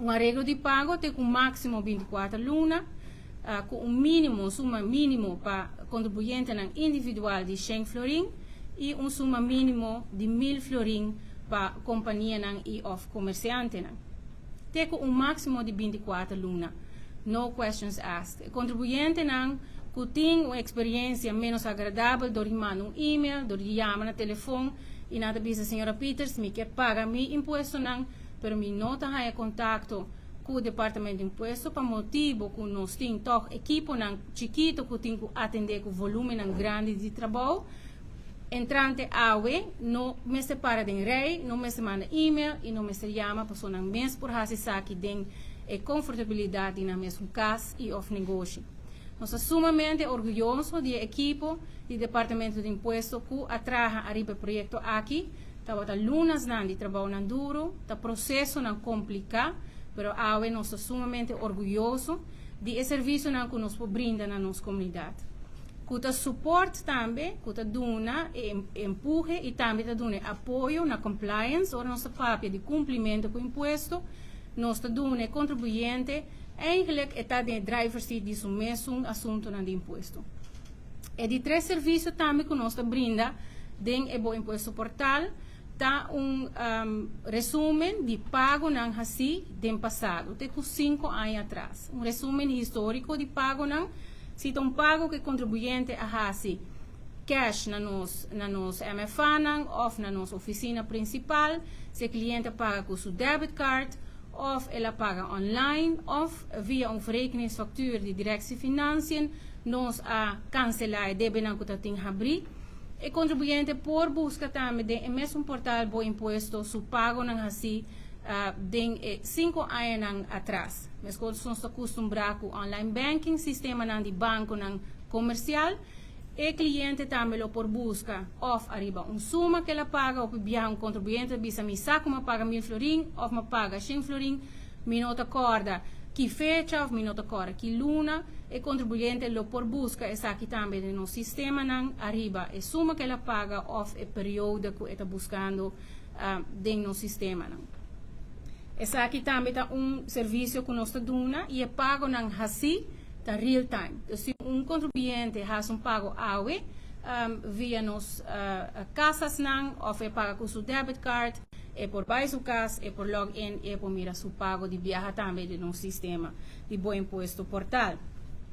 Un areglo di pago te ku máksimo 24 luna, ku un mínimo, suma mínimo pa kontribuyentenan individual di 100 florin i un suma mínimo di 1000 florin pa kompanianan i òf komersiantenan. Te ku un máksimo di 24 luna. No questions asked. Kontribuyentenan ku tin un eksperensia menos agradabel dor di manda un e-mail, dor di yama na telefòn i nan ta bisa: "Señora Peters, mi ke paga mi impuestonan, pero mi no ta haña kontakto ku departamento di impuesto", pa motibu ku nos tin toch ekiponan chikitu ku tin ku atendé ku volúmennan grandi di trabou. Entrante awe, no mester para den rei, no mester manda e-mail i no mester yama, pasobra nan mes por hasi esaki den e konfortabilidat di nan mes kas i òf negoshi. Nos ta sumamente orguyoso di e ekipo di departamento di impuesto ku a traha ariba e proyekto aki. Tabata lunanan di trabounan duru, ta prosesonan kompliká, pero awe nos ta sumamente orguyoso di e servisionan ku nos por brinda na nos komunidat. Ku ta support tambe, ku ta duna empuhe i tambe ta duna apoyo na compliance. Ora nos ta papia di kumplimentu ku impuesto, nos ta duna kontribuyente eigenlijk e ta den driver seat di su mesun asuntunan di impuesto. E di tres servisio tambe ku nos ta brinda den e Bo Impuesto Portal ta un resúmen di pagonan hasí den pasado, te ku 5 aña atras. Un resúmen históriko di pagonan. Si ta un pago ku e kontribuyente a hasi cash na nos MFA nan òf na nos ofisina prinsipal, si e kliente paga ku su debit card, òf el a paga online, òf via un verrekeningsfactuur di Directie Financiën, nos a kanselá e debenan ku tatin habrí. E kontribuyente por buska tambe den e mesun portal Bo Impuesto su pagonan hasí den 5 añanan atras. Meskos nos ta kustumbrá ku online banking, sistemanan di bankonan komersial, e kliente tambe lo por buska òf ariba un suma ku el a paga, òf via un kontribuyente bisa: "Mi sa ku m'a paga 1000 florin òf m'a paga 100 florin, mi no ta kòrda ki fecha òf mi no ta kòrda ki luna". E kontribuyente lo por buska esaki tambe den nos sistemanan ariba e suma ku el a paga òf e periodo ku e ta buskando den nos sistemanan. Esaki tambe ta un servisio ku nos ta duna i e pagonan hasí ta real time. Si un kontribuyente hasi un pago awe via nos kasasnan òf e paga ku su debit card, e por bai su kas, e por log in i e por mira su pago di biaha tambe den nos sistema di Bo Impuesto Portal.